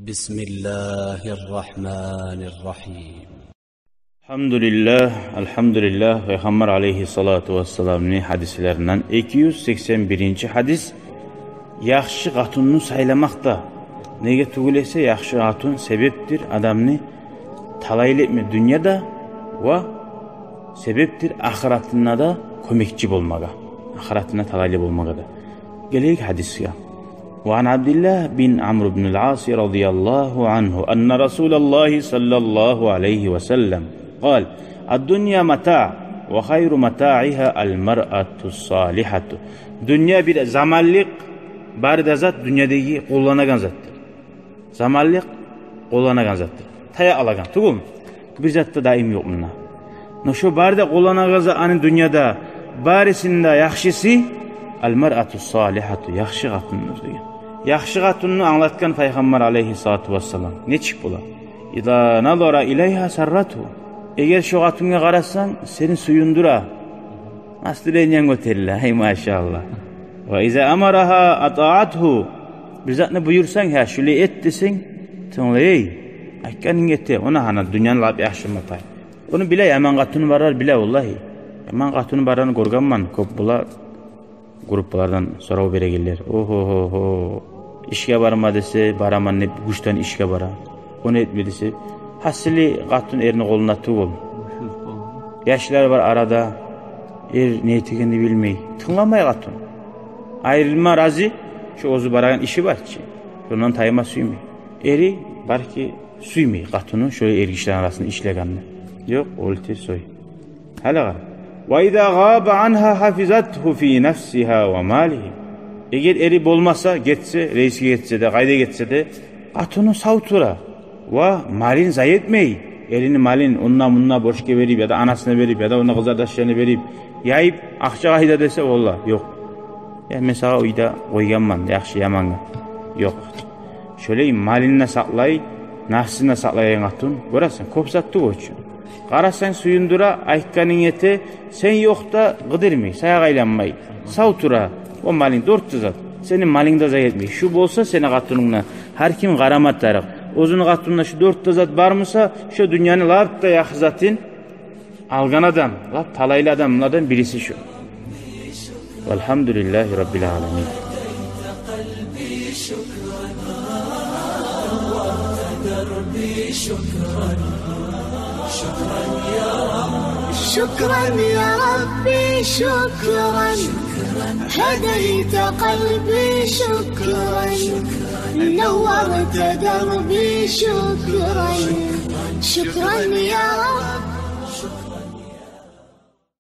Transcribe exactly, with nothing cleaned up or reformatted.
بسم الله الرحمن الرحيم. Алгьамдулиллагь, алгьамдулиллагь, Пайхаммар алайгьиссалату вассаламны гьадислеринден эки юз сексен биринчи гьадис. Яхшы къатынны сайламакъда. Неге тюгюл эсе, яхшы къатын себепдир адамны талайлы этме дюньяда ва себепдир ахыратында да кёмекчи болмагъа. Ахыратында талайлы болмагъа да. Гелейик гьадисге. وعن عبد الله بن عمرو بن العاص رضي الله عنه أن رسول الله صلى الله عليه وسلم قال: الدنيا متاع وخير متاعها المرأة الصالحة. Дюнья бир заманлыкъ, бары да зат дюньядагъы къолланагъан затдыр. Заманлыкъ къолланагъан затдыр. Тая алагъан, тюгюлмю? Бир зат да даим ёкъ мунда. Но шо бары да къолланагъан зат аны дюньяда, барысында яхшысы, المرأة الصالحة, яхшы къатындыр деген. Яхшы къатынны англатгъан Пайхаммар алайгьиссалату вассалам. Нечик бола? إذا نظر إليها سرته. Эгер шо къатынгъа къарасанг, сени сююндюре. Настроениянг гётериле, ай машаллагь. وإذا أمرها أطاعته. Бир затны буюрсанг, гьа, шулай эт десенг, тынглай, эй, айтгъанынг эте, ону гьана дюньяны лап яхшы матай. Ону биле, яман къатыны барлар биле, валлагьи. Яман къатыны барланы гёргенмен, кёп бола, группалардан сорав берегенлер. Огьо-гьо-гьо. Ишге барма десе, бараман деп, гючден ишге бара. Ону этме десе, гьасили къатын эрни къолунда тюгюл. Яшлар бар арада, эр не этегенни билмей. Тынгламай къатын. Айрылма рази, шо оьзю барагъан иши бар чы. Шондан тайма сюймей. Эри, балки, сюймей къатыны шолай эргишилер арасында ишлегенни. Ёкъ, олтир сой. Гьали къара. وإذا غاب عنها حفظته في نفسها وماله. Эгер эри болмаса, гетсе, рейсге гетсе де, къайда гетсе де, къатыны сав тура. Ва малын зая этмей. Эрини малын онда-мунда борчгъа берип, яда анасына берип, яда онда къызардашларына берип, яйып, акъча къайда десе, валлагь, ёкъ. Я, мен сагъа уьйде къойгъанман, яхшы-ямангъа. Ёкъ. Шолай малын да сакълай, напсын да сакълайгъан къатын, гёресен, кёп зат тюгюл чю. Къарасанг, сююндюре, айтгъанынг эте, сен ёкъда къыдырмай, сагъа айланмай, сав тура. О малынг, дёрт де зат. Сени малынг да зая этмей. Шу болса сени къатынынг да, гьар ким къарама тарыкъ. Оьзюню къатынында шу дёрт де зат бар буса, шо дюньяны лап да яхшы затын алгъан адам, лап талайлы адамлардан бириси шу. والحمد لله رب العالمين. شكرا يا ربي، شكرا. هديت قلبي، شكرا. نورت دربي، شكرا. شكرا يا